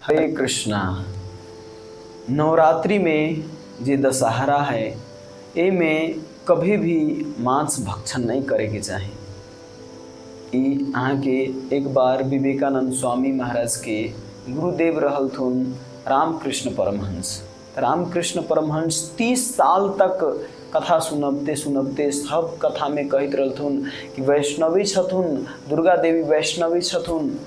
हरे कृष्णा। नवरात्रि में जे दशहरा है एहिमे कभी भी मांस भक्षण नहीं करैके चाही। ई अहाँके एक बार विवेकानंद स्वामी महाराज के गुरुदेव रहलथुन रामकृष्ण परमहंस। रामकृष्ण परमहंस 30 साल तक कथा सुनबते सुनबते सब कथा में कहैत रहलथुन कि वैष्णवी छथुन, दुर्गा देवी वैष्णवी छथुन,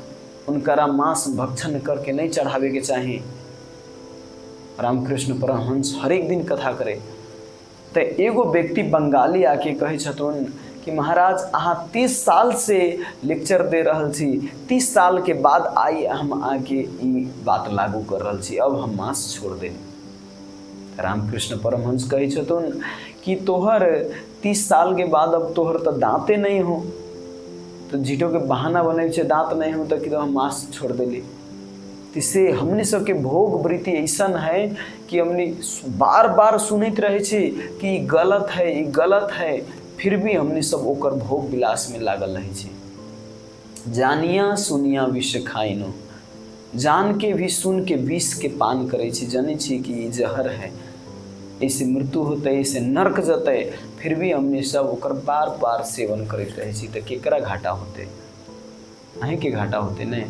उनकरा मांस भक्षण करके नहीं चढ़ावे के चाही। रामकृष्ण परमहंस हरेक दिन कथा करे। तो एगो व्यक्ति बंगाली आके कहै छथुन कि महाराज अहाँ 30 साल से लेक्चर दे रहल छी, 30 साल के बाद आई हम आके ई बात लागू कर रहल छी, अब हम मांस छोड़ देब। रामकृष्ण परमहंस कहै छथुन कि तोहर 30 साल के बाद अब तोहर तो दांते नहीं हो, तो झीटो के बहाना बनै छै दांत नहीं हो तो कि हम मांस छोड़ देली। तो से हमने सबके भोग वृत्ति ऐसन है कि हमने बार बार सुनैत रहै छी कि ई गलत है, ई गलत है, फिर भी हमने सब ओकर भोग विलास में लागल रहै छी। जानिया सुनिया विष खाइनो, जान के भी सुन के विष के पान करै छी, जनै छी कि ई जहर है, ऐसे मृत्यु होतै, ऐसे नरक जतै, फिर भी हमने सब ओकर बार बार सेवन करैत रहै छी। तऽ केकरा घाटा होतै? अहीँके घाटा होतै ने।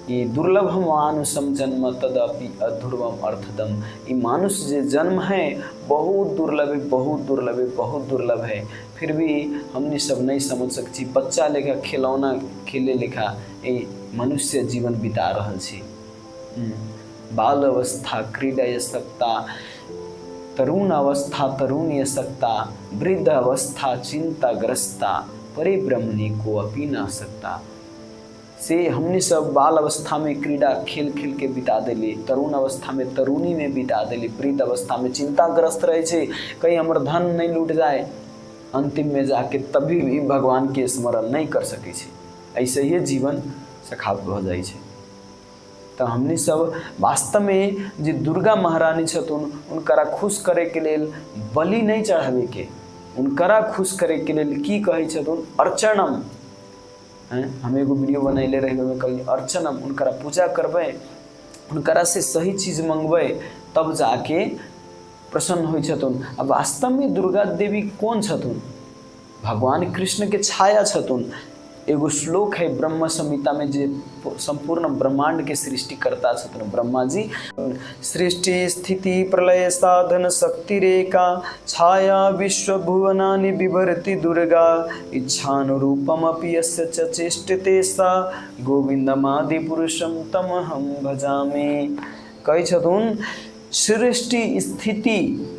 ई दुर्लभ मानुषम जन्म तदपि अध्रुवम अर्थदम, ई मानुष जे जन्म है बहुत दुर्लभ है, बहुत दुर्लभ है, बहुत दुर्लभ है, फिर भी हमने सब नहीं समझ सकै छी। बच्चा लेखा खिलौना खेले लेखा ई मनुष्य जीवन बिता रहल छी। बाल अवस्था क्रीड़ा यसक्ता, तरुण अवस्था तरुण यसक्ता, वृद्ध अवस्था चिंताग्रस्ता, परे ब्रह्मणी को अपी न सकता। से हमने सब बाल अवस्था में क्रीड़ा खेल खेल के बिता देली, तरुण अवस्था में तरुणी में बिता देली, वृद्ध अवस्था में चिंताग्रस्त रहे छे कहीं हमर धन नहीं लूट जाए, अंतिम में जाके तभी भी भगवान के स्मरण नहीं कर सकै छे। ऐसे ही जीवन सखाप भऽ जाइ छै। तऽ हमनी सब वास्तव में जे दुर्गा महारानी छथुन उनकरा खुश करे के लेल बलि नहीं चढ़ावे के, उनकरा खुश करे के लेल की कहै छथुन अर्चनम। हम एगो वीडियो बनैले रही ओहिमे कहली अर्चनम, उनकरा पूजा करबै, उनकरा से सही चीज मंगबै तब जाके प्रसन्न होइ छथुन। आ वास्तव में दुर्गा देवी कौन छथुन? भगवान कृष्ण के छाया छथुन। एगो श्लोक है ब्रह्म संहिता में जे संपूर्ण ब्रह्मांड के सृष्टिकर्ता छथुन ब्रह्मा जी। सृष्टि स्थिति प्रलय साधन शक्ति रेखा छाया विश्व भुवनानि बिभर्ति दुर्गा इच्छानुरूपमपि यस्य च चेष्टते सा गोविन्दमादि पुरुषं तमहं भजामि। कहै छथुन सृष्टि स्थिति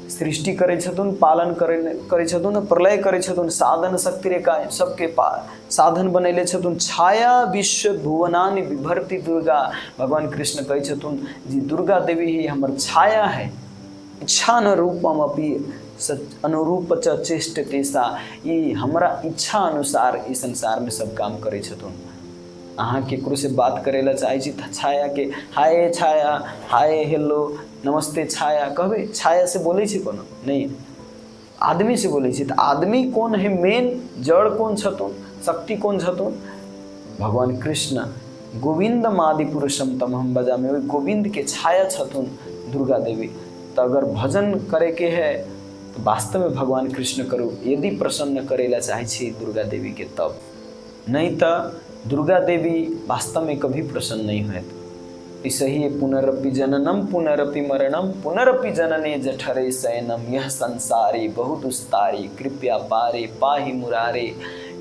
सृष्टि करै छथुन, पालन करै छथुन, प्रलय करै छथुन, साधन शक्ति रेखा सबके साधन बनैले छथुन। छाया विश्व भुवनानि बिभर्ति दुर्गा, भगवान कृष्ण कहै छथुन जी दुर्गा देवी ही हमर छाया है। इच्छा न रूपम अपि अनुरूप च चेष्ट तेसा, ई हमरा इच्छा अनुसार ई संसार में सब काम करै छथुन। अहाँ केकरो से बात करै ला चाहै छी तऽ छाया के हाय छाया, हाय हेलो नमस्ते छाया कहबै? छाया से बोलै छी कोनो? नहीं, आदमी से बोलै छी। तऽ आदमी कोन है मेन, जड़ कोन छथुन, शक्ति कोन छथुन? भगवान कृष्ण। गोविंद मादि पुरुषम तम हम बजामे, ओहि गोविंद के छाया छथुन दुर्गा देवी। तऽ अगर भजन करे के है तऽ वास्तव में भगवान कृष्ण करू, यदि प्रसन्न करे ला चाहै छी दुर्गा देवी के तब, नहीं तऽ दुर्गा देवी वास्तव में कभी प्रसन्न नहीं होत। ऐसे ही पुनरपि जननम पुनरपि मरणम पुनरपि जनने जठरे शयनम यह संसारे बहु दुस्तारे कृपया पारे पाहि मुरारे।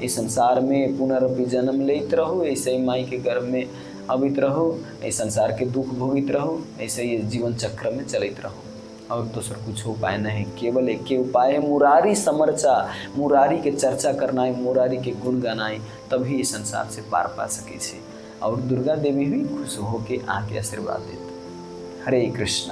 इस संसार में पुनरपि जन्म लेत रहू, ऐसे ही माई के गर्भ में अबित रहू, इस संसार के दुख भोगित रहू, ऐसे ही जीवन चक्र में चलत रहू, और दोसर कुछ उपाय नहीं। केवल एक ही उपाय है मुरारी समर्चा, मुरारी के चर्चा करना है, मुरारी के गुण गाना है, तभी इस संसार से पार पा सके छे। और दुर्गा देवी भी खुश होके आके आशीर्वाद देते। हरे कृष्णा।